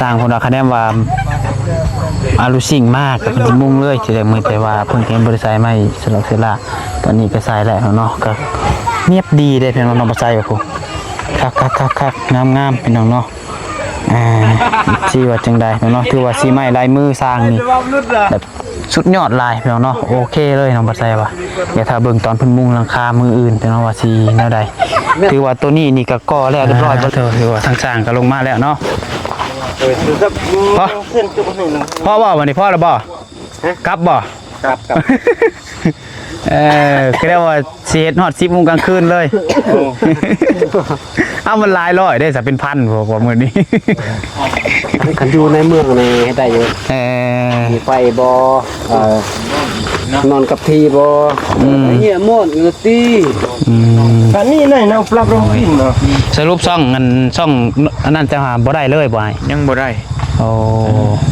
ຊ່າງເພິ່ນວ່າຄະແນນວ່າອາລຸຊິງມາກ ກໍເພິ່ນຊິມຸງເລີຍ ທີແລກມີແຕ່ວ່າເພິ່ນກໍຍັງບໍ່ໄດ້ໃສ່ໄມ້ສະຫຼອກເຊລາ ຕອນນີ້ກໍໃສ່ແລ້ວເນາະ ກໍນຽບດີເດ້ພີ່ນ້ອງເນາະ ບໍ່ໃສ່ວ່າພຸ້ນ ຄັກໆໆໆ ງາມໆ ພີ່ນ້ອງເນາະ ອ່າ ຊິວ່າຈັ່ງໃດເນາະ ຖືວ່າສີໄມ້ລາຍມືຊ່າງນີ້ແບບສຸດຍອດຫຼາຍພີ່ນ້ອງເນາະ ໂອເຄເລີຍນ້ອງບໍ່ໃສ່ວ່າ ດຽວຖ້າເບິ່ງຕອນເພິ່ນມຸງຫຼັງຄາມື້ອື່ນພີ່ນ້ອງວ່າຊິແນວໃດ ຖືວ່າໂຕນີ້ນີ້ກໍກໍ່ແລ້ວຮຽບຮ້ອຍ ອ່າ ເບິດ ຖືວ່າທາງຊ່າງກໍລົງມາແລ້ວເນາະ ພໍ ພໍບໍ່ບັດນີ້ ພໍແລ້ວບໍ່? ຮະ? ກັບບໍ່? ກັບ ກັບ ເອີ ກໍໄດ້ວ່າຊິເຮັດຮອດສິບໂມງກາງຄືນເລີຍ ໂອ້ ເອົາ ມັນຫຼາຍຮ້ອຍເດ້ ສະເປັນພັນ ພວກວ່າມື້ນີ້ ຄັນຢູ່ໃນເມືອງນີ້ເຮັດໄດ້ຢູ່ ເອີ ມີໄຟບໍ່? ເອີ ນອນກັບທີ່ບໍ່? ອືມ ເຫື່ອໝົດລະຕິ ອືມ ອັນນີ້ໃນເນາະ ປັບລົງກິນເນາະ ສະຫຼຸບຊ່ອງ ອັນ ຊ່ອງອັນນັ້ນເຈົ້າຫາບໍ່ໄດ້ເລີຍບໍ່ອ້າຍ? ຍັງບໍ່ໄດ້ ໂອ້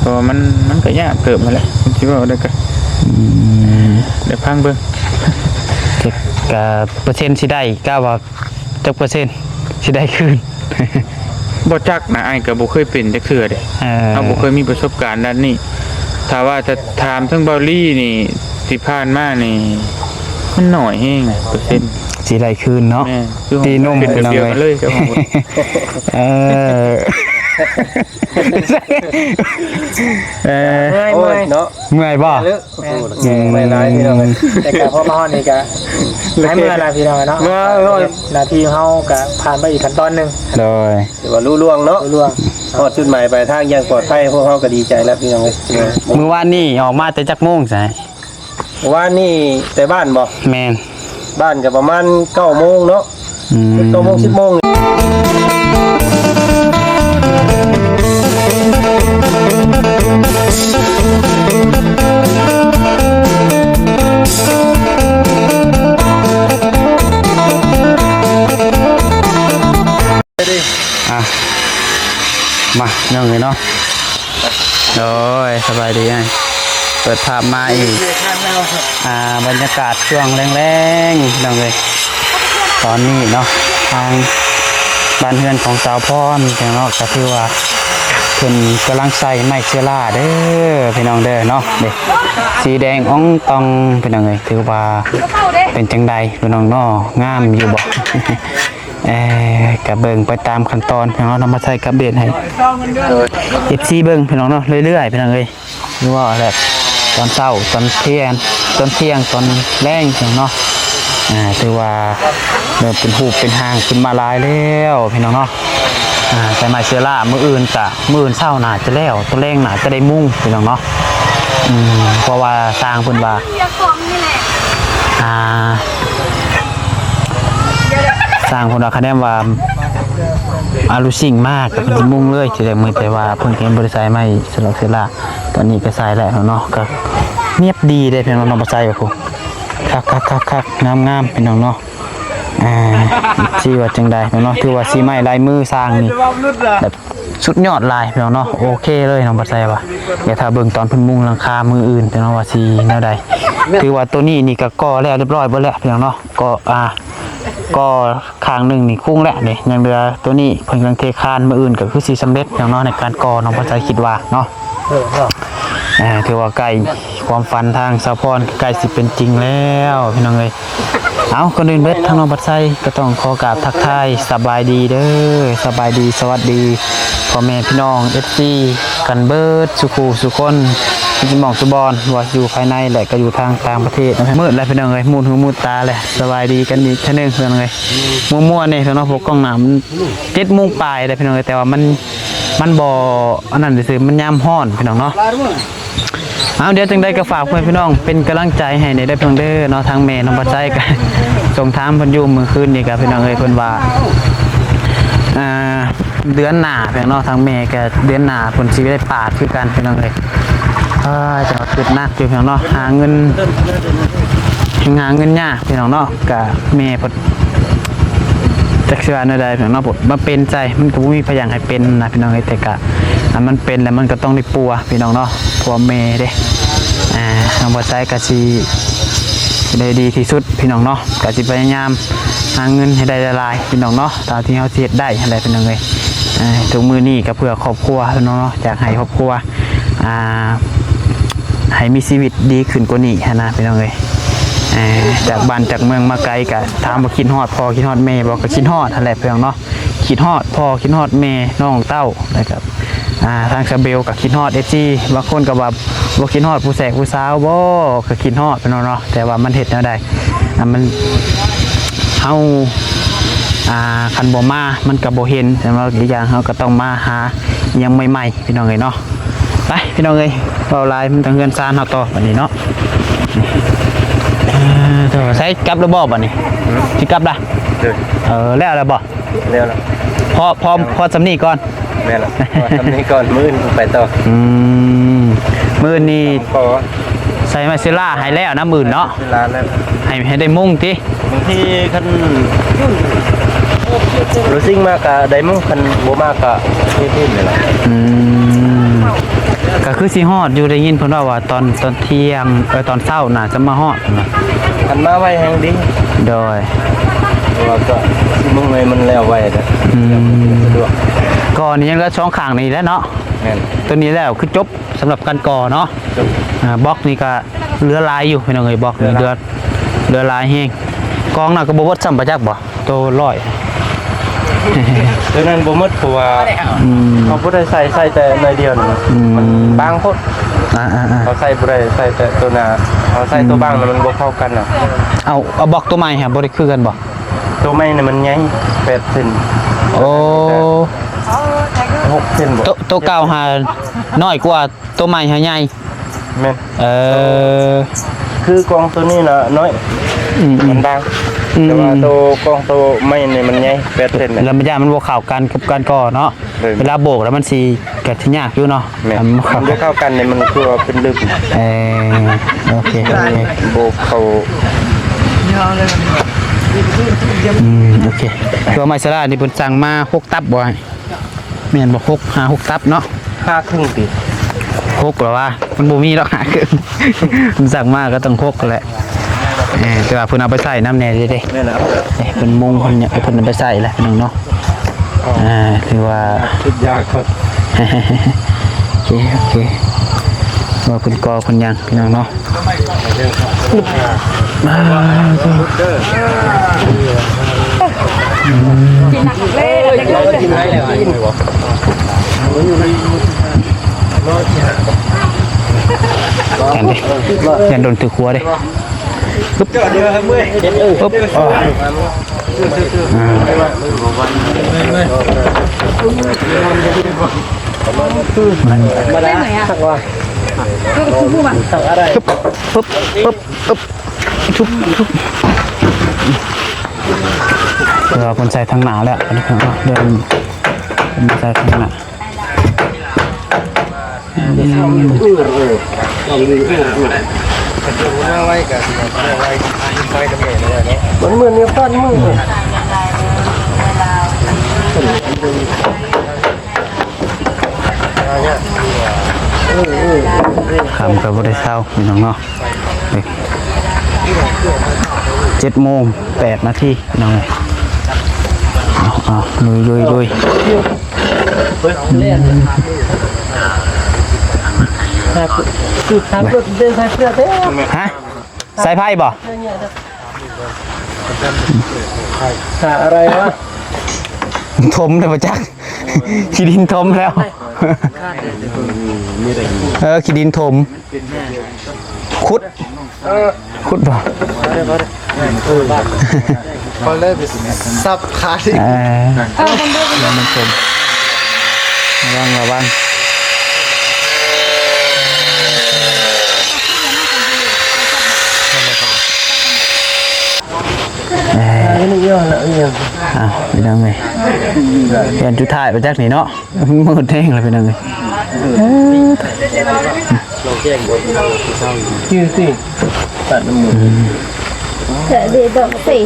ເພາະວ່າມັນ ມັນກໍຍາກເຕີບຫັ້ນແຫຼະ ຊິເວົ້າໄດ້ກໍ ອືມ ດຽວຟັງເບິ່ງ ກໍ ກໍເປີເຊັນຊິໄດ້ ກະວ່າຈັກເປີເຊັນຊິໄດ້ຄືນ? ບໍ່ຈັກນະ ອ້າຍກໍບໍ່ເຄີຍເປັນຈັກເທື່ອເດ້ ເອີ ເຮົາບໍ່ເຄີຍມີປະສົບການດ້ານນີ້ ຖ້າວ່າ ຖ້າຖາມເຖິງເບົາລີນີ້ ທີ່ຜ່ານມານີ້ ມັນໜ້ອຍແຮງເປີເຊັນ ຊິໄດ້ຄືນເນາະ ແມ່ນ ຕີນົມ ເປັນແບບດຽວກັນເລີຍ ເອີ ເອີ ເມື່ອຍ ເມື່ອຍເນາະ ເມື່ອຍບໍ່? ແມ່ນ ແມ່ນ ແມ່ນຫຼາຍພີ່ນ້ອງເອີຍ ແຕ່ກໍພໍມາຮອດນີ້ກໍໃຫ້ເມື່ອລະພີ່ນ້ອງເນາະ ເມື່ອ ໜ້າທີ່ເຮົາກໍຜ່ານໄປອີກຂັ້ນຕອນໜຶ່ງ ໂດຍ ຖືວ່າລຸລ່ວງເນາະ ລຸລ່ວງ ຮອດຈຸດໝາຍປາຍທາງຢ່າງປອດໄພ ພວກເຮົາກໍດີໃຈແລ້ວພີ່ນ້ອງເອີຍ ມື້ວານນີ້ອອກມາແຕ່ຈັກໂມງຊະ? ວານນີ້ແຕ່ບ້ານບໍ່? ແມ່ນ ບ້ານກໍປະມານເກົ້າໂມງເນາະ ອືມ ເກົ້າໂມງ ສິບໂມງ ອ່ະ ມາ ນ້ອງເອີຍເນາະ ໂດຍ ສະບາຍດີອ້າຍ ເປີດພາບມາອີກ ອ່າ ບັນຍາກາດຊ່ວງແລງໆ ນ້ອງເອີຍ ຕອນນີ້ເນາະ ທາງບ້ານເຮືອນຂອງສາວພອນເນາະ ກໍຖືວ່າເພິ່ນກຳລັງໃສ່ໄມ້ເຊື້ອລາເດີ ພີ່ນ້ອງເດີເນາະ ເດ້ ສີແດງອ່ອງຕ່ອງ ພີ່ນ້ອງເອີຍ ຖືວ່າເປັນຈັ່ງໃດ ພີ່ນ້ອງເນາະ ງາມຢູ່ບໍ່? ເອີ ກະເບິ່ງໄປຕາມຂັ້ນຕອນເນາະ ນຳມາໃຊ້ອັບເດດໃຫ້ເອັຟຊີເບິ່ງພີ່ນ້ອງເນາະ ເລື້ອຍໆ ພີ່ນ້ອງເອີຍ ຫຼືວ່າແບບຕອນເຊົ້າ ຕອນທຽງ ຕອນທ່ຽງ ຕອນແລງພີ່ນ້ອງເນາະ ອ່າ ຖືວ່າເລີ່ມເປັນຮູບເປັນຮ່າງຂຶ້ນມາຫຼາຍແລ້ວພີ່ນ້ອງເນາະ ອ່າ ໃສ່ໄມ້ເຊື້ອລາ ມື້ອື່ນກະ ມື້ອື່ນເຊົ້າໜ້າຈະແລ້ວ ຕອນແລງໜ້າຈະໄດ້ມຸງພີ່ນ້ອງເນາະ ອືມ ເພາະວ່າຊ່າງເພິ່ນວ່າ ອ່າ ຊ່າງເພິ່ນວ່າຄະແນນວ່າອາລຸຊິງມາກ ກໍເພິ່ນຊິມຸງເລີຍ ທີແລກມີແຕ່ວ່າເພິ່ນກໍຍັງບໍ່ໄດ້ໃສ່ໄມ້ສະຫຼອກເຊລາ ຕອນນີ້ກໍໃສ່ແລ້ວເນາະ ກໍນຽບດີເດ້ພີ່ນ້ອງເນາະ ບໍ່ໃສ່ວ່າພຸ້ນ ຄັກໆໆໆ ງາມໆ ພີ່ນ້ອງເນາະ ອ່າ ຊິວ່າຈັ່ງໃດເນາະ ຖືວ່າສີໄມ້ລາຍມືຊ່າງນີ້ແບບ ສຸດຍອດຫຼາຍພີ່ນ້ອງເນາະ ໂອເຄເລີຍນ້ອງບັດໄຊວ່າ ດຽວຖ້າເບິ່ງຕອນເພິ່ນມຸງຫຼັງຄາມື້ອື່ນພີ່ນ້ອງວ່າຊິແນວໃດ ຖືວ່າໂຕນີ້ນີ້ກໍກໍ່ແລ້ວຮຽບຮ້ອຍເບິດແລ້ວພີ່ນ້ອງເນາະ ກໍ ອ່າ ກໍຂ້າງໜຶ່ງນີ້ຄຸງແລ້ວນີ້ ຍັງເຫຼືອໂຕນີ້ເພິ່ນກຳລັງເທຄານ ມື້ອື່ນກໍຄືຊິສຳເລັດພີ່ນ້ອງເນາະ ໃນການກໍ່ນ້ອງບັດໄຊຄິດວ່າເນາະ ເອີ ຖືວ່າໃກ້ ຄວາມຝັນທາງສາວພອນກໍໃກ້ຊິເປັນຈິງແລ້ວພີ່ນ້ອງເອີຍ. ເອົາ ກ່ອນອື່ນເບິດ ທາງນ້ອງບັດໄຊກໍຕ້ອງຂໍກາບທັກທາຍສະບາຍດີເດີ ສະບາຍດີ ສະຫວັດດີພໍ່ແມ່ພີ່ນ້ອງເອັຟຊີກັນເບິດສູ່ຄູ່ສູ່ຄົນ ທຸກໝ່ອງທຸກບ່ອນ ບໍ່ວ່າຢູ່ພາຍໃນ ແລະ ກໍຢູ່ທາງຕ່າງປະເທດເນາະ ມືດແລ້ວພີ່ນ້ອງເອີຍ ໝູດຫູໝູດຕາແລ້ວ ສະບາຍດີກັນອີກເທື່ອໜຶ່ງພີ່ນ້ອງເອີຍ ມົວໆ ແດ່ພີ່ນ້ອງ ເພາະກ້ອງໜ້າມັນເຈັດໂມງປາຍແລ້ວພີ່ນ້ອງເອີຍ ແຕ່ວ່າມັນ ມັນບໍ່ອັນນັ້ນຊື່ໆ ມັນຍາມຮ້ອນພີ່ນ້ອງເນາະ. ເອົາ ດຽວຈັ່ງໃດກໍຝາກເພື່ອນພີ່ນ້ອງເປັນກຳລັງໃຈໃຫ້ແດ່ເດີພີ່ນ້ອງເດີເນາະ ທາງແມ່ນ້ອງບັດໄຊກໍສົ່ງຖາມເພິ່ນຢູ່ມື້ຄືນນີ້ກໍພີ່ນ້ອງເອີຍ ເພິ່ນວ່າ ອ່າ ເດືອນໜ້າພີ່ນ້ອງເນາະ ທາງແມ່ກໍເດືອນໜ້າເພິ່ນຊິໄດ້ປາດຄືກັນພີ່ນ້ອງເອີຍ ອ່າ ຈັ່ງວ່າຄິດໜັກຢູ່ພີ່ນ້ອງເນາະ ຫາເງິນ ຫາເງິນຍາກພີ່ນ້ອງເນາະ ກໍແມ່ເພິ່ນ ຈັກຊິວ່າແນວໃດພີ່ນ້ອງເນາະ ມາເປັນໃຈ ມັນກໍບໍ່ມີໃຜຢາກໃຫ້ເປັນນະພີ່ນ້ອງເອີຍ ແຕ່ກະ ອັນມັນເປັນແລ້ວມັນກໍຕ້ອງໄດ້ປົວພີ່ນ້ອງເນາະ ປົວແມ່ເດ້ ອ່າ ນ້ອງບັດໄຊກໍຊິໄດ້ດີທີ່ສຸດພີ່ນ້ອງເນາະ ກໍຊິພະຍາຍາມຫາເງິນໃຫ້ໄດ້ຫຼາຍໆພີ່ນ້ອງເນາະ ຕາມທີ່ເຮົາຊິເຮັດໄດ້ຫັ້ນແຫຼະພີ່ນ້ອງເອີຍ ເ ທຸກມື້ນີ້ກໍເພື່ອຄອບຄົວເນາະ ຢາກໃຫ້ຄອບຄົວ ອ່າ ໃຫ້ມີຊີວິດດີຂຶ້ນກວ່ານີ້ຫັ້ນນະ ພີ່ນ້ອງເອີຍ. ເອີ ຈາກບ້ານຈາກເມືອງມາໄກ ກໍຖາມວ່າຄິດຮອດພໍ່ຄິດຮອດແມ່ບໍ່? ກໍຄິດຮອດຫັ້ນແຫຼະ ພີ່ນ້ອງເນາະ. ຄິດຮອດພໍ່ຄິດຮອດແມ່ ນ້ອງເຕົ້າ ແລ້ວກໍ ອ່າ ທາງສາວເບວກໍຄິດຮອດເອັຟຊີ. ບາງຄົນກໍວ່າບໍ່ຄິດຮອດຜູ້ແຊກຜູ້ສາວບໍ່? ກໍຄິດຮອດ ພີ່ນ້ອງເນາະ ແຕ່ວ່າມັນເຮັດແນວໃດ ອ່າ ມັນ ເຮົາ ອ່າ ຄັນບໍ່ມາມັນກໍບໍ່ເຫັນ. ແຕ່ວ່າອີກຢ່າງເຮົາກໍຕ້ອງມາຫາອີ່ຫຍັງໃໝ່ໆ ພີ່ນ້ອງເອີຍເນາະ. ໄປ ພີ່ນ້ອງເອີຍ ເວົ້າຫຼາຍ ມັນທາງເຮືອນຊານເຮົາຕໍ່ບັດນີ້ເນາະ. ເອີ ໃສ ກັບແລ້ວບໍ່ບັດນີ້? ຊິກັບລະ? ເອີ ແລ້ວແລ້ວບໍ່? ແລ້ວລະ ພໍ ພໍ ພໍສ່ຳນີ້ກ່ອນ. ແມ່ນລະ ພໍສ່ຳນີ້ກ່ອນ ມື້ອື່ນໄປຕໍ່. ອືມ ມື້ອື່ນນີ້ ພໍ ໃສ່ໄມ້ເຊລາໃຫ້ແລ້ວນະ ມື້ອື່ນເນາະ. ເຊລາແລ້ວ ໃຫ້ ໃຫ້ໄດ້ມຸງຕິ? ບາງທີຄັນໂລຊິງມາກະໄດ້ມຸງ ຄັນບໍ່ມາກະເພພື້ນນີ້ແຫຼະ. ອືມ ກະຄືຊິຮອດຢູ່ ໄດ້ຍິນເພິ່ນເວົ້າວ່າຕອນ ຕອນທ່ຽງ ເອີ ຕອນເຊົ້າໜ້າຈະມາຮອດນະ. ຄັນມາໄວແຮງດີ. ໂດຍ ເພາະວ່າກໍຊິມຸງໃຫ້ມັນແລ້ວໄວເດ້. ອືມ ສະດວກ. ກໍນີ້ຍັງເຫຼືອສອງຂ້າງນີ້ແຫຼະເນາະ. ແມ່ນ ຕົວນີ້ແລ້ວຄືຈົບ ສຳລັບການກໍ່ເນາະ. ຈົບ ອ່າ ບລັອກນີ້ກໍເຫຼືອຫຼາຍຢູ່ ພີ່ນ້ອງເອີຍ ບລັອກນີ້ເຫຼືອ ເຫຼືອຫຼາຍແຮງ. ກອງນັ້ນກໍບໍ່ເບິດຊ້ຳປະຈັກບໍ່? ໂຕຮ້ອຍ ຕົວນັ້ນບໍ່ໝົດ ເພາະວ່າ ອືມ ເຂົາບໍ່ໄດ້ໃສ່ ໃສ່ແຕ່ໜ້ອຍດຽວນີ້. ອືມ ມັນບາງໂພດ. ອ່າໆໆ ເຂົາໃສ່ບໍ່ໄດ້ ໃສ່ແຕ່ຕົວໜ້າ ເຂົາໃສ່ຕົວ ອືມ ບາງແລ້ວມັນບໍ່ເຂົ້າກັນນະ. ເອົາ ເອົາບລັອກຕົວໃໝ່ຫາ ບໍ່ໄດ້ຄືກັນບໍ່? ຕົວໃໝ່ນີ້ມັນໃຫຍ່ ແປດເຊັນ. ໂອ້ ຫົກເຊັນບໍ່? ໂຕ ໂຕເກົ່າຫານ້ອຍກວ່າ ຕົວໃໝ່ຫາໃຫຍ່. ແມ່ນ. ເອີ ຄືກອງໂຕນີ້ນະນ້ອຍ. ອືມໆ ມັນບາງ. ອືມໆ ແຕ່ວ່າໂຕກອງໂຕໃໝ່ນີ້ມັນໃຫຍ່ ແປດເຊັນ. ແລ້ວມັນຢ້ານມັນບໍ່ເຂົ້າກັນກັບການກໍ່ເນາະ. ໂດຍ ເວລາໂບກແລ້ວມັນຊິ ກໍຊິຍາກຢູ່ເນາະ. ແມ່ນ ມັນບໍ່ເຂົ້າ ມັນບໍ່ເຂົ້າກັນນີ້ ມັນຄືວ່າເປັນລຶບ. ເອີ ໂອເຄ ໂອເຄ ບໍ່ເຂົ້າ. ອືມ ໂອເຄ ຕົວໄມ້ສະລານີ້ເພິ່ນສັ່ງມາຫົກຕັບບໍ່? ແມ່ນບໍ່? ຫົກ ຫ້າ ຫົກຕັບເນາະ. ຫ້າເຄິ່ງຕິ? ຫົກແລ້ວວ່າ ມັນບໍ່ມີດອກຫ້າເຄິ່ງ ມັນສັ່ງມາກໍຕ້ອງຫົກແຫຼະ. ເອີ ແຕ່ວ່າເພິ່ນເອົາໄປໃຊ້ນຳແດ່ເດ້. ແມ່ນແລ້ວ ເອີ ເພິ່ນມຸງ ເພິ່ນ ເພິ່ນເອົາໄປໃຊ້ແຫຼະ ພີ່ນ້ອງເນາະ. ອ່າ ຖືວ່າຄິດຢາກກ່ອນ. ໂອເຄ ໂອເຄ ວ່າເພິ່ນກໍ່ເພິ່ນຫຍັງ ພີ່ນ້ອງເນາະ. ຢ້ານເດ້ ຢ້ານໂດນຖືກຫົວເດ້. ປຶບ ປຶບ ອືມ ປຶບ ປຶບ ປຶບ ປຶບ ປຶບ ປຶບ ປຶບ ເອີ ເພິ່ນໃສ່ທາງໜ້າແລ້ວ ເດີນ ເພິ່ນໃສ່ທາງໜ້າ. ມັນເໝືອນກັບຟັນມື. ຄ່ຳກໍບໍ່ໄດ້ເຊົາ ພີ່ນ້ອງເນາະ. ເຈັດໂມງແປດນາທີ ພີ່ນ້ອງເອີຍ. ເອົາ ເອົາ ລຸຍ ລຸຍ ລຸຍ. ຮະ? ສາຍໄຟບໍ່? ຫາອະໄລວະ? ຖົມແລ້ວບໍ່ຈັກ. ຂີ້ດິນຖົມແລ້ວ. ເອີ ຂີ້ດິນຖົມ. ຂຸດ ເອີ ຂຸດບໍ່? ຂ້ອຍເລີຍໄປສັບຂາດິ. ເອີ ມັນຖົມ. ລະວັງ ລະວັງ. ເອີ ເອົາ ພີ່ນ້ອງເອີຍ ແຜ່ນສຸດທ້າຍໄປຈັກນີ້ເນາະ. ມືດແຮງແລ້ວ ພີ່ນ້ອງເອີຍ. ເອີ ຈື່ຕິ ຕັດມື. ອືມ ເດດອກຊິ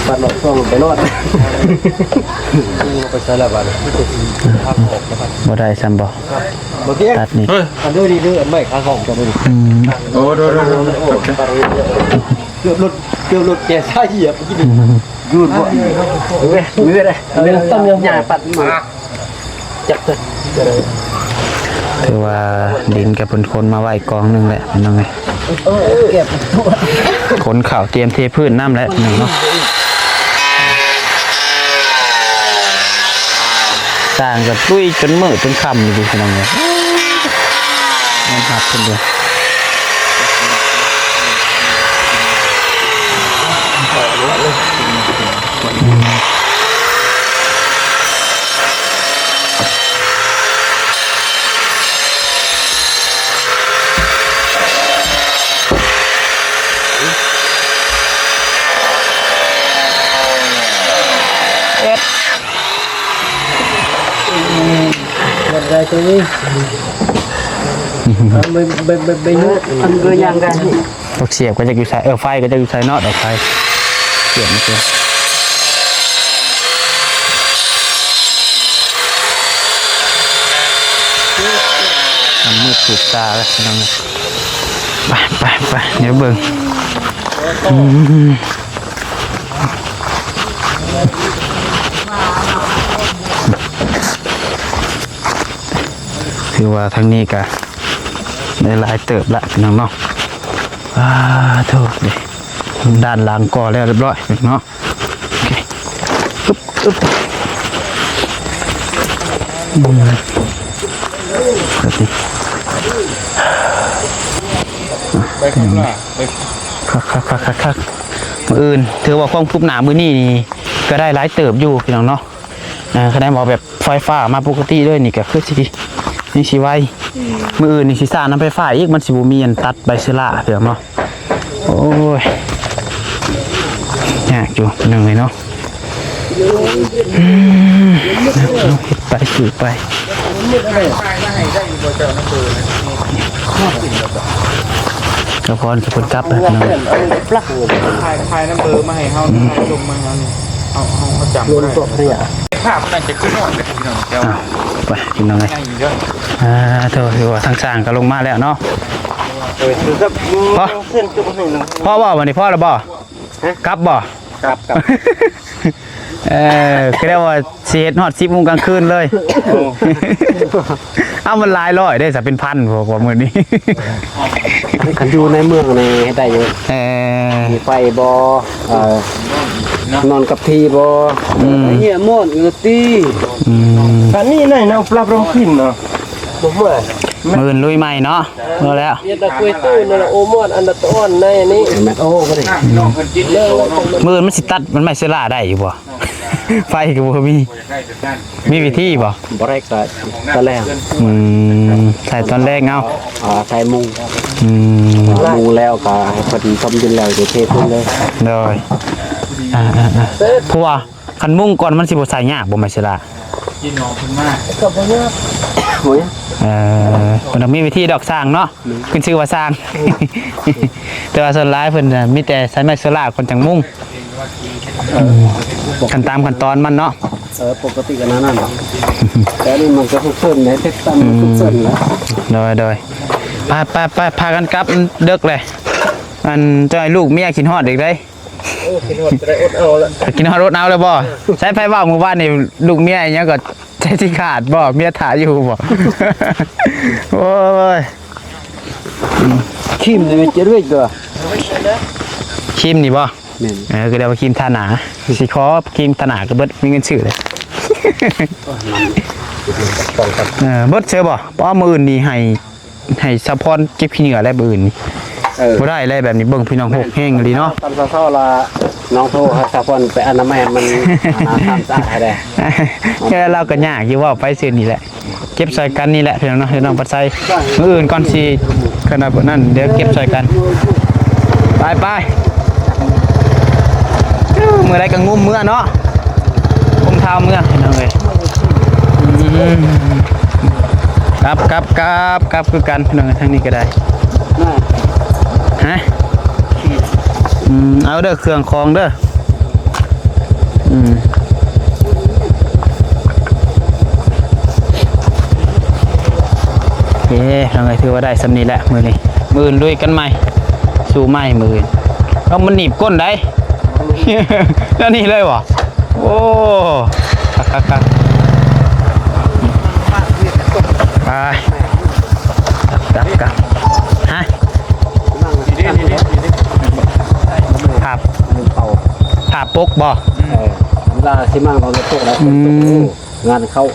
ປັດອອກຊ່ອງໄປໂລດ. ໄປໃສລະບາດນີ້? ບໍ່ໄດ້ຊ້ຳບໍ່? ຕັດນີ້ ອັນເດີດີເດີ ອັນໃໝ່ຂາຂອງເຈົ້າເດີ. ອືມ ໂອ້ ໂດຍ ໂດຍ ໂດຍ. ເກືອບລົດ ເກືອບລົດແກຊ້າຍຫຽບກິນ. ຢູ່ບໍ່? ເອີ ເມື່ອໃດ ເມື່ອໃດ ຕ້ອງຍັງ ຢ່າປັດມາ ຈັບເຖິງ. ຖືວ່າດິນກໍເພິ່ນຂົນມາໄວ້ກອງໜຶ່ງແຫຼະພີ່ນ້ອງເອີຍ. ເອີ ເກັບ ຂົນເຂົ້າ ຕຽມເທພື້ນນຳແຫຼະພີ່ນ້ອງເນາະ. ຊ່າງກໍລຸຍຈົນມື້ຈົນຄ່ຳຢູ່ພີ່ນ້ອງເອີຍ. ມັນຮັກເພິ່ນເດ້. ເຮັດ ເຮັດໄດ້ຕົວນີ້ ເອົາໄປ ໄປ ໄປ ໄປ ອັນເບີຍາງກັນ. ພວກສຽບກໍຈັກຢູ່ໃສ ເອີ ໄຟກໍຈັກຢູ່ໃສເນາະ ດອກໄຟ ສຽບມັນເປັນ ມັນມືດຖືກຕາແລ້ວພີ່ນ້ອງ. ໄປ ໄປ ໄປ ດຽວເບິ່ງ ອືມ ຖືວ່າທາງນີ້ກະໄດ້ຫຼາຍເຕີບລະພີ່ນ້ອງເນາະ. ອາ ໂທດເດ້ ດ້ານຫຼັງກໍແລ້ວຮຽບຮ້ອຍເນາະ. ໂອເຄ ອຶບ ອຶບ ອືມ ແບບນີ້ ໄປຄັບລະ ໄປ ຄັກໆໆໆ ມື້ອື່ນ ຖືວ່າຄວາມຄືບໜ້າມື້ນີ້ນີ້ ກໍໄດ້ຫຼາຍເຕີບຢູ່ພີ່ນ້ອງເນາະ. ເອີ ຄັນໄດ້ເວົ້າແບບໄຟຟ້າມາປົກກະຕິເລີຍນີ້ກໍຄືຊິ ຍັງຊິໄວ ອືມ ມື້ອື່ນນີ້ຊິສ້າງນ້ຳໄຟຟ້າອີກ ມັນຊິບໍ່ມີອັນຕັດໃບເຊື້ອລາພີ່ນ້ອງເນາະ. ໂອ້ຍ ຍາກຢູ່ພີ່ນ້ອງເອີຍເນາະ. ອືມ ເຮັດໄປ ສູ້ໄປ ສະພອນກັບເພິ່ນກັບ ຖ່າຍ ຖ່າຍນຳເບີມາໃຫ້ເຮົາ ອືມ ຖ່າຍລົງມາໃຫ້ເຮົານີ້ ເຮົາ ເຮົາ ເຮົາຈຳບໍ່ໄດ້ ພາບນັ້ນຈະຄືນອນເດ້ພີ່ນ້ອງ ແຕ່ວ່າ ອ້າວ ໄປພີ່ນ້ອງເອີຍ ອ່າ ໂທ ຖືວ່າທາງຊ່າງກໍລົງມາແລ້ວເນາະ. ພໍ ພໍບໍ່ ບັດນີ້ພໍແລ້ວບໍ່? ຮະ? ກັບບໍ່? ກັບ ກັບ ເອີ ຄືໄດ້ວ່າຊິເຮັດຮອດສິບໂມງກາງຄືນເລີຍ. ໂອ້ ເອົາ ມັນຫຼາຍຮ້ອຍເດ້ສະ ເປັນພັນ ພວກວ່າມື້ນີ້ ຄັນຢູ່ໃນເມືອງນີ້ເຮັດໄດ້ຢູ່. ເອີ ມີໄຟບໍ່? ເອີ ນອນກັບທີ່ບໍ່? ອືມ ເຫື່ອມອນເອີຕີ. ອືມ ອັນນີ້ໃນເນາະ ປັບລົງຂຶ້ນເນາະ ບໍ່ເມື່ອຍ. ມື້ອື່ນລຸຍໃໝ່ເນາະ. ເອົາແລ້ວ ເຮັດຕະກວຍຕູ້ນັ້ນລະ ໂອມອດອັນຕະອອນໃນອັນນີ້ ແມ່ນ ໂອ້ ບໍ່ໄດ້ ອືມ ມື້ອື່ນມັນຊິຕັດ ມັນໄມ້ເຊື້ອລາໄດ້ຢູ່ບໍ່? ໄຟກໍບໍ່ມີ ມີວິທີບໍ່? ບໍ່ໄດ້ກໍຕອນແລງ. ອືມ ໃສ່ຕອນແລງເອົາ ອ່າ ໃສ່ມຸງ. ອືມ ມຸງແລ້ວກໍໃຫ້ເພິ່ນຕົ້ມດິນແລ້ວຈະເທພື້ນເລີຍ. ໂດຍ ອ່າໆໆ ເພາະວ່າ ຄັນມຸງກ່ອນມັນຊິບໍ່ໃສ່ຍາກບໍ່ ໄມ້ເຊື້ອລາ? ກິນໜອງເພິ່ນມາ ກໍບໍ່ຍາກ. ໂອ້ຍ ເອີ ເພິ່ນຕ້ອງມີວິທີດອກຊ່າງເນາະ. ອືມ ຂຶ້ນຊື່ວ່າຊ່າງ ອືມ ແຕ່ວ່າສ່ວນຫຼາຍເພິ່ນນະມີແຕ່ໃຊ້ໄມ້ເຊື້ອລາກ່ອນຈັ່ງມຸງ. ເອີ ຂັ້ນຕາມຂັ້ນຕອນມັນເນາະ. ເອີ ປົກກະຕິກໍແນວນັ້ນ ແຕ່ນີ້ມັນກໍທຸກເຊິ່ນເດ້ ເຮັດຕາມ ອືມ ທຸກເຊິ່ນນະ. ໂດຍໆ ໄປໆໆ ພາກັນກັບ ເດິກແລ້ວ ອັນ ເຈົ້າໃຫ້ລູກເມຍຄິດຮອດອີກເດ້. ໂອ້ ຄິດຮອດຈະໄດ້ອົດເອົາລະ ຄິດຮອດອົດເອົາແລ້ວບໍ່? ໃຊ້ ໃຜເວົ້າມື້ວານນີ້ ລູກເມຍອີຫຍັງກໍໃຈຊິຂາດບໍ່? ເມຍຖ້າຢູ່ບໍ່? ໂອ້ຍ ຄີມນີ້ມັນຈະເວກຕົວ ຄີມນີ້ບໍ່? ແມ່ນ ເອີ ກໍເອີ້ນວ່າຄີມທາໜ້າ ຊິຂໍຄີມທາໜ້າກໍເບິດ ມີເງິນຊື້ເລີຍ. ເອີ ເບິດເຊີບໍ່? ພໍມື້ອື່ນນີ້ໃຫ້ ໃຫ້ສາວພອນເກັບຂີ້ເຫຍື້ອແລ້ວມື້ອື່ນນີ້. ເອີ ບໍ່ໄດ້ແລ້ວແບບນີ້ ເບິ່ງພີ່ນ້ອງ ແມ່ນ ຮົກແຮງອີ່ຫຼີເນາະ. ຕອນເຊົ້າໆລະ ນ້ອງໂທຫາສາວພອນໄປອະນາໄມໃຫ້ມັນ ອ່າ ທຳສະອາດໃຫ້ແດ່. ແຕ່ລາວກໍຍາກຢູ່ ເວົ້າໄປຊື່ນີ້ແຫຼະ ເກັບຊ່ອຍກັນນີ້ແຫຼະພີ່ນ້ອງເນາະ ພີ່ນ້ອງປາໄຊ. ມື້ອື່ນກ່ອນຊິ ຂະໜາດນັ້ນ ດຽວເກັບຊ່ອຍກັນ. ໄປໆ ມື້ໃດກໍງຸ້ມເມືອເນາະ ກຸມທ້າວເມືອ ພີ່ນ້ອງເອີຍ. ອືມ ກັບ ກັບ ກັບ ກັບຄືກັນ ພີ່ນ້ອງເອີຍ ທາງນີ້ກໍໄດ້. ຮະ? ອືມ ເອົາເດີ ເຄື່ອງຂອງເດີ. ອືມ ເອີ ພີ່ນ້ອງເອີຍ ຖືວ່າໄດ້ສ່ຳນີ້ແຫຼະມື້ນີ້. ມື້ອື່ນລຸຍກັນໃໝ່ ສູ້ໃໝ່ມື້ອື່ນ. ເອົາ ມັນໜີບກົ້ນໄດ໋ ແນວນີ້ເລີຍບໍ່? ໂອ້ ຄັກໆໆ ໄປ ກັບ ກັບ ກັບ ຮະ ພາບ ພາບປົກບໍ່? ເອີ ທຳລາຊິມາເອົາປົກແລ້ວ ອືມ ງານເຂົ້າ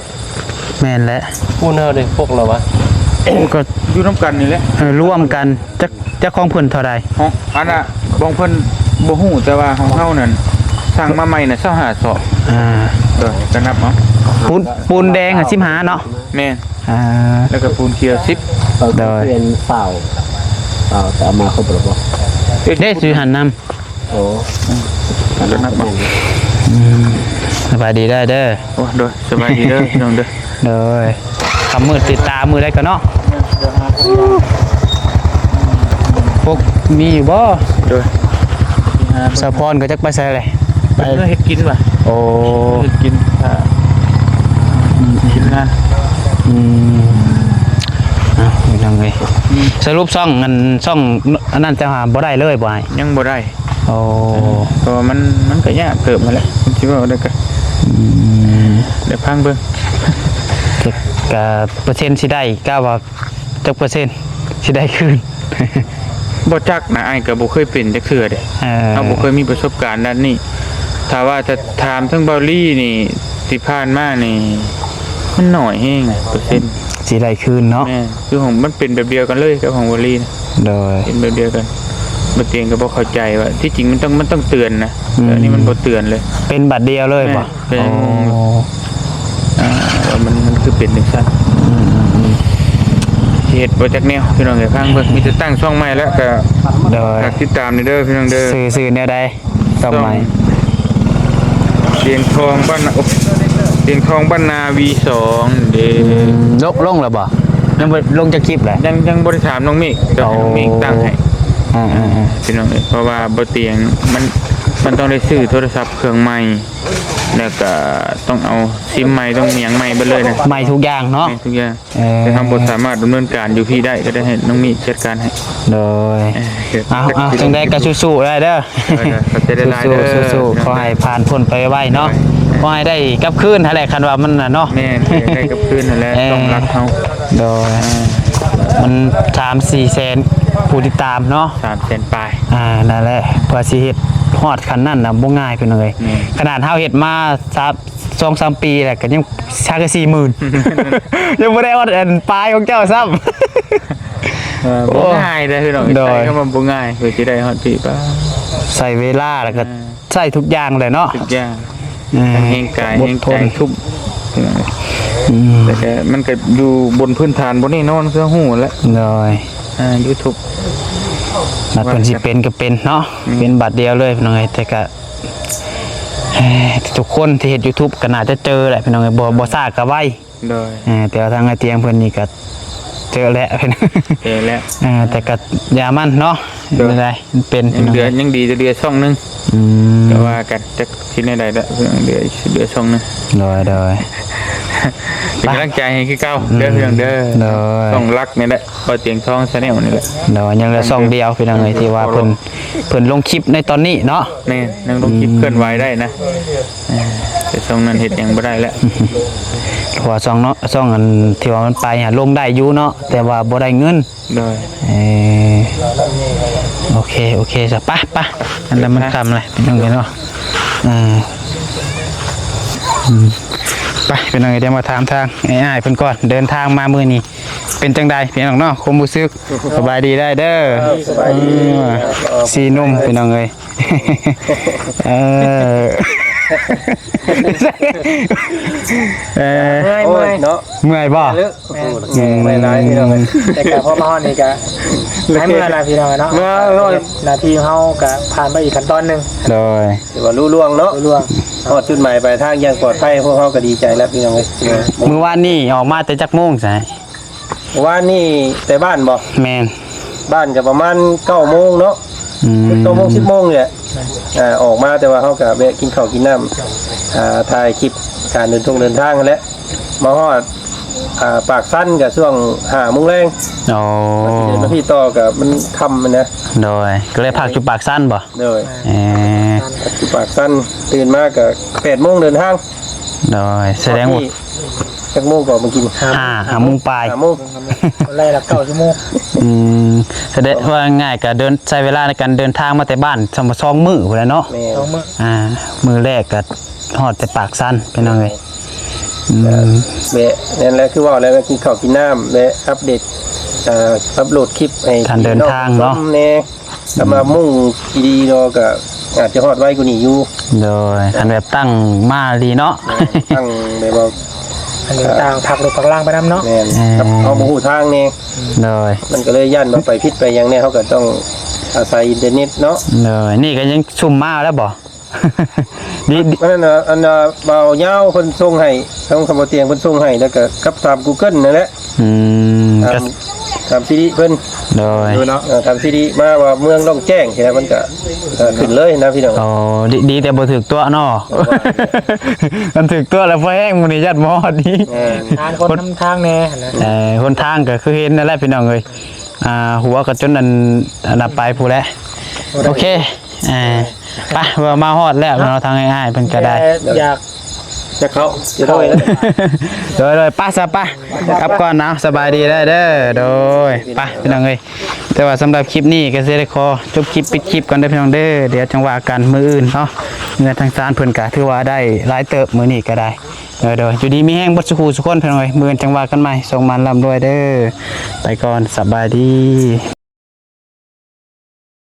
ແມ່ນແຫຼະ ຜູ້ເຮົາໄດ້ປົກແລ້ວວະ ກໍຢູ່ນຳກັນນີ້ແຫຼະ ເອີ ລວມກັນ ຈັກ ຈັກຂອງເພິ່ນເທົ່າໃດ? ຂອງ ອັນນ່າ ຂອງເພິ່ນບໍ່ຮູ້ ແຕ່ວ່າຂອງເຮົານັ້ນ ສັ່ງມາໃໝ່ນະ ຊາວຫ້າຊອກ ອ່າ ເອີ ກໍນັບເອົາ ປູນ ປູນແດງຫ້າ ສິບຫ້າເນາະ ແມ່ນ ອ່າ ແລ້ວກໍປູນຂຽວສິບ ໂດຍ ເປັນຊາວ ຊາວ ຈະເອົາມາຄົບແລ້ວບໍ່? ເດ້ ຊື້ຫັ້ນນຳ ໂອ້ ອືມ ກໍນັບເອົາ ອືມ ສະບາຍດີເດີ ໂອ້ ໂດຍ ສະບາຍດີເດີ ພີ່ນ້ອງເດີ ໂດຍ ຄຳມືດຕິດຕາມມື້ໃດກໍເນາະ ປົກມີຢູ່ບໍ່? ໂດຍ ສາວພອນກໍຈັກໄປໃສແຫຼະ ໄປເຮັດກິນວ່າ ໂອ້ ເຮັດກິນ ອ່າ ອືມ ກິນງານ ອືມ ເອົາ ພີ່ນ້ອງເອີຍ ອືມ ສະຫຼຸບຊ່ອງ ອັນ ຊ່ອງອັນນັ້ນເຈົ້າຫາບໍ່ໄດ້ເລີຍບໍ່ອ້າຍ? ຍັງບໍ່ໄດ້ ໂອ້ ເພາະວ່າມັນ ມັນກໍຍາກເຕີບຫັ້ນແຫຼະ ຊິເວົ້າໄດ້ກໍ ອືມ ດຽວຟັງເບິ່ງ ກະເປີເຊັນຊິໄດ້ ກະວ່າຈັກເປີເຊັນຊິໄດ້ຄືນ? ບໍ່ຈັກນະ ອ້າຍກໍບໍ່ເຄີຍເປັນຈັກເທື່ອເດ້ ເອີ ເຮົາບໍ່ເຄີຍມີປະສົບການດ້ານນີ້ ຖ້າວ່າຈະຖາມເຖິງເບົາລີນີ້ ທີ່ຜ່ານມານີ້ ມັນໜ້ອຍແຮງເປີເຊັນ ຊິໄດ້ຄືນເນາະ ແມ່ນ ຄືຂອງມັນເປັນແບບດຽວກັນເລີຍກັບຂອງເບົາລີນະ ໂດຍ ເປັນແບບດຽວກັນ ບ່າວຕຽງກໍບໍ່ເຂົ້າໃຈວ່າ ທີ່ຈິງມັນຕ້ອງ ມັນຕ້ອງເຕືອນນະ ອືມ ແຕ່ອັນນີ້ມັນບໍ່ເຕືອນເລີຍ ເປັນບາດດຽວເລີຍບໍ່? ແມ່ນ ເປັນ ໂອ້ ອ່າ ວ່າມັນ ມັນຄືເປັນຈັ່ງຊັ້ນ ອືມໆໆ ຊິເຮັດບໍ່ຈັກແນວ ພີ່ນ້ອງເອີຍ ຟັງເບິ່ງ ມີແຕ່ຕັ້ງຊ່ອງໃໝ່ແລ້ວກໍ ໂດຍ ຝາກຕິດຕາມເດີ ພີ່ນ້ອງເດີ ຊື່ ຊື່ແນວໃດ? ດອກໄມ້ ສຽງທອງບ້ານນາ ໂອ້ ສຽງທອງບ້ານນາ ວີສອງ ເດ້ ອືມ ລົງ ລົງແລ້ວບໍ່? ຍັງບໍ່ລົງຈັກຄລິບເລີຍ ຍັງ ຍັງບໍ່ໄດ້ຖາມນ້ອງເມກ ຕ້ອງໃຫ້ນ້ອງເມກຕັ້ງໃຫ້ ໂອ້ ອ່າໆໆ ພີ່ນ້ອງເອີຍ ເພາະວ່າບໍ່ຕຽງ ມັນ ມັນຕ້ອງໄດ້ຊື້ໂທລະສັບເຄື່ອງໃໝ່ ແລ້ວກໍຕ້ອງເອົາຊິມໃໝ່ ຕ້ອງຫຍັງໃໝ່ເບິດເລີຍນະ ໃໝ່ທຸກຢ່າງເນາະ ໃໝ່ທຸກຢ່າງ ເອີ ແຕ່ເຮົາບໍ່ສາມາດດຳເນີນການຢູ່ພີ້ໄດ້ ກໍໄດ້ໃຫ້ນ້ອງມີຈັດການໃຫ້ ໂດຍ ເອີ ເອົາ ເອົາ ຈັ່ງໃດກໍສູ້ໆໄດ້ເດີ ເອີ ຂອບໃຈຫຼາຍໆເດີ ສູ້ໆ ຂໍໃຫ້ຜ່ານພົ້ນໄປໄວໆເນາະ ໂດຍ ຂໍໃຫ້ໄດ້ກັບຄືນຫັ້ນແຫຼະ ຄັນວ່າມັນນະເນາະ ແມ່ນ ຢາກໄດ້ກັບຄືນຫັ້ນແຫຼະ ເອີ ຊ່ອງຫຼັກເຮົາ ໂດຍ ອ່າ ມັນສາມສີ່ແສນຜູ້ຕິດຕາມເນາະ ສາມແສນປາຍ ອ່າ ນັ້ນແຫຼະ ກວ່າຊິເຮັດຮອດຂັ້ນນັ້ນນະບໍ່ງ່າຍ ພີ່ນ້ອງເອີຍ ແມ່ນ ຂະໜາດເຮົາເຮັດມາສາມ ສອງສາມປີແລ້ວ ກໍຍັງ ຫາກໍສີ່ໝື່ນ ຍັງບໍ່ໄດ້ຮອດອັນປາຍຂອງເຈົ້າຊ້ຳ ເອີ ບໍ່ ໂອ້ ງ່າຍເດ້ພີ່ນ້ອງ ໂດຍ ໃຊ້ຄຳວ່າບໍ່ງ່າຍ ເພື່ອຊິໄດ້ຮອດພີ້ ປາ ໃຊ້ເວລາ ແລ້ວກໍ ອ່າ ໃຊ້ທຸກຢ່າງແຫຼະເນາະ ທຸກຢ່າງ ເອີ ທັງແຮງກາຍ ແຮງໃຈ ທຸກ ອືມ ແຕ່ກໍມັນກໍຢູ່ບົນພື້ນຖານບໍ່ແນ່ນອນ ຄືເຮົາຮູ້ແຫຼະ ໂດຍ ອ່າ ຢູທູບ ບາດເພິ່ນຊິເປັນກໍເປັນເນາະ ແມ່ນ ເປັນບາດດຽວເລີຍ ພີ່ນ້ອງເອີຍ ແຕ່ກໍ ເອີ ທຸກຄົນທີ່ເຮັດຢູທູບກໍໜ້າຈະເຈີແຫຼະ ພີ່ນ້ອງເອີຍ ບໍ່ ບໍ່ຊ້າກໍໄວ ໂດຍ ເອີ ແຕ່ວ່າທາງອ້າຍຕຽງເພິ່ນນີ້ກໍເຈີແລ້ວ ເຈີແລ້ວ ເອີ ແຕ່ກໍຢ່າມັນເນາະ ໂດຍ ໄດ້ ມັນເປັນ ຍັງເຫຼືອ ຍັງດີແຕ່ເຫຼືອຊ່ອງໜຶ່ງ ອືມ ແຕ່ວ່າກໍຈັກຊິແນວໃດລະ ເຫຼືອ ເຫຼືອຊ່ອງໜຶ່ງ ໂດຍ ໂດຍ ເປັນກຳລັງໃຈໃຫ້ຄືເກົ່າເດີ ອືມ ພີ່ນ້ອງເດີ ໂດຍ ຊ່ອງຫຼັກນີ້ແຫຼະ ບ່າວຕຽງທອງ Channel ນີ້ແຫຼະ ໂດຍ ຍັງເຫຼືອຊ່ອງດຽວ ພີ່ນ້ອງເອີຍ ທີ່ວ່າເພິ່ນ ເພິ່ນລົງຄລິບໃນຕອນນີ້ເນາະ ແມ່ນ ຍັງລົງຄລິບ ອືມ ເຄື່ອນໄຫວໄດ້ນະ ເອີ ແຕ່ຊ່ອງນັ້ນເຮັດຫຍັງບໍ່ໄດ້ແລ້ວ ເພາະວ່າຊ່ອງເນາະ ຊ່ອງອັນທີ່ວ່າມັນໄປຫາລົງໄດ້ຢູ່ເນາະ ແຕ່ວ່າບໍ່ໄດ້ເງິນ ໂດຍ ເອີ ໂອເຄ ໂອເຄ ຊະ ໄປ ໄປ ອັນນັ້ນມັນຄ່ຳແລ້ວ ພີ່ນ້ອງເອີຍເນາະ ເອີ ອືມ ໄປ ພີ່ນ້ອງເອີຍ ດຽວມາຖາມທາງອ້າຍໆເພິ່ນກ່ອນ ເດີນທາງມາມື້ນີ້ ເປັນຈັ່ງໃດພີ່ນ້ອງເນາະ ຄວາມຮູ້ສຶກ? ສະບາຍດີໄດ້ເດີ ເອີ ສີ່ໜຸ່ມພີ່ນ້ອງເອີຍ ເອີ ເອີ ເມື່ອຍ ເມື່ອຍ ເນາະ ເມື່ອຍບໍ່? ແມ່ນ ເມື່ອຍຫຼາຍພີ່ນ້ອງເອີຍ ແຕ່ກໍພໍມາຮອດນີ້ກໍຫາຍເມື່ອຍລະພີ່ນ້ອງເນາະ ເມື່ອຍ ໜ້າທີ່ເຮົາກໍຜ່ານໄປອີກຂັ້ນຕອນໜຶ່ງ ໂດຍ ຖືວ່າລຸລ່ວງເນາະ ລຸລ່ວງ ຮອດຈຸດໝາຍປາຍທາງຢ່າງປອດໄພ ພວກເຮົາກໍດີໃຈແລ້ວພີ່ນ້ອງເອີຍ ມື້ວານນີ້ອອກມາແຕ່ຈັກໂມງຊະ? ວານນີ້ແຕ່ບ້ານບໍ່? ແມ່ນ ບ້ານກໍປະມານເກົ້າໂມງເນາະ ອືມ ເກົ້າໂມງ ສິບໂມງນີ້ແຫຼະ ອ່າ ອອກມາ ແຕ່ວ່າເຮົາກໍແວະກິນເຂົ້າກິນນ້ຳ ອ່າ ຖ່າຍຄລິບການເດີນທົ່ງເດີນທາງຫັ້ນແຫຼະ ມາຮອດ ອ່າ ປາກຊັນກໍຊ່ວງຫ້າໂມງແລງ. ໂອ້ ມາທີ່ຕໍ່ກໍມັນຄ່ຳນະ. ໂດຍ ກໍເລີຍພັກຢູ່ປາກຊັນບໍ່? ໂດຍ ເອີ ພັກຢູ່ປາກຊັນ ຕື່ນມາກໍແປດໂມງເດີນທາງ. ໂດຍ ສະແດງວ່າ ຈັກໂມງກໍມາກິນ? ຫ້າ ຫ້າໂມງປາຍ ຫ້າໂມງ ໄລ່ລະເກົ້າຊົ່ວໂມງ. ອືມ ສະແດງວ່າງ່າຍກໍເດີນ ໃຊ້ເວລາໃນການເດີນທາງມາແຕ່ບ້ານ ສອງມື້ພຸ້ນແຫຼະເນາະ. ແມ່ນ ສອງມື້ ອ່າ ມື້ແລກກໍຮອດແຕ່ປາກຊັນ ພີ່ນ້ອງເອີຍ. ອືມ ແວະ ນັ້ນແຫຼະ ຄືເວົ້າແລ້ວ ແວະກິນເຂົ້າກິນນ້ຳ ແວະອັບເດດ ເອີ ອັບໂຫຼດຄລິບໃຫ້ການເດີນທາງເນາະ ແດ່. ຖ້າວ່າມຸ່ງດີໆເນາະ ກໍອາດຈະຮອດໄວກວ່ານີ້ຢູ່. ໂດຍ ຄັນແບບຕັ້ງມາດີເນາະ ແມ່ນ ຕັ້ງແບບວ່າ ອັນນີ້ຕ່າງພັກລົດພັກລາງໄປນຳເນາະ. ແມ່ນ ເອີ ເຮົາບໍ່ຮູ້ທາງແດ່. ໂດຍ ມັນກໍເລີຍຢ້ານວ່າໄປຜິດໄປຫຍັງແດ່ ເຮົາກໍຕ້ອງອາໄສອິນເຕີເນັດເນາະ. ໂດຍ ນີ້ກໍຍັງຊຸ່ມມາແລ້ວບໍ່? ດີ ອັນນັ້ນນະ ອັນນະ ບ່າວຍາວເພິ່ນສົ່ງໃຫ້ ທາງຄຳບໍ່ຕຽງເພິ່ນສົ່ງໃຫ້ ແລ້ວກໍກັບຖາມ Google ນັ້ນແຫຼະ. ອືມ ຖາມ ກໍຖາມຊິລິເພິ່ນ. ໂດຍ ເອີ ຖາມຊິລິມາວ່າເມືອງລ່ອງແຈ້ງຊີ້ນະ ມັນກໍ ເອີ ຂຶ້ນເລີຍນະພີ່ນ້ອງ. ໂອ້ ດີ ດີແຕ່ບໍ່ຖືກຕົວະເນາະ. ຄັນຖືກຕົວະແລ້ວພໍແຮງ ມື້ນີ້ຢ້ານບໍ່ຮອດອີກ. ເອີ ທາງຄົນນຳທາງແດ່ຫັ້ນນະ. ເອີ ຫົນທາງກໍຄືເຫັນນັ້ນແຫຼະພີ່ນ້ອງເອີຍ. ອ່າ ຫົວກໍຈົນອັນ ອັນນັ້ນໄປພຸ້ນແຫຼະ. ໂອເຄ ອ່າ ໄປ ວ່າມາຮອດແລ້ວເນາະ ທາງອ້າຍໆເພິ່ນກໍໄດ້ ແຕ່ຢາກ ຢາກເຂົ້າ ໂດຍ ໂດຍ ໂດຍ ໄປຊະ ໄປ ກັບກ່ອນເນາະ. ສະບາຍດີເດີ ເດີ ໂດຍ ໄປພີ່ນ້ອງເອີຍ. ແຕ່ວ່າສຳລັບຄລິບນີ້ກໍຊິໄດ້ຂໍຈົບຄລິບ ປິດຄລິບກ່ອນເດີພີ່ນ້ອງເດີ ດຽວຈັ່ງວ່າກັນມື້ອື່ນເນາະ. ເຮືອນທາງຊານເພິ່ນກໍຖືວ່າໄດ້ຫຼາຍເຕີບມື້ນີ້ກໍໄດ້. ໂດຍ ໂດຍ ຢູ່ດີມີແຮງເບິດສູ່ຄູ່ສູ່ຄົນພີ່ນ້ອງເອີຍ. ມື້ອື່ນຈັ່ງວ່າກັນໃໝ່ ໂຊກໝານລ່ຳລວຍເດີ. ໄປກ່ອນ ສະບາຍດີ.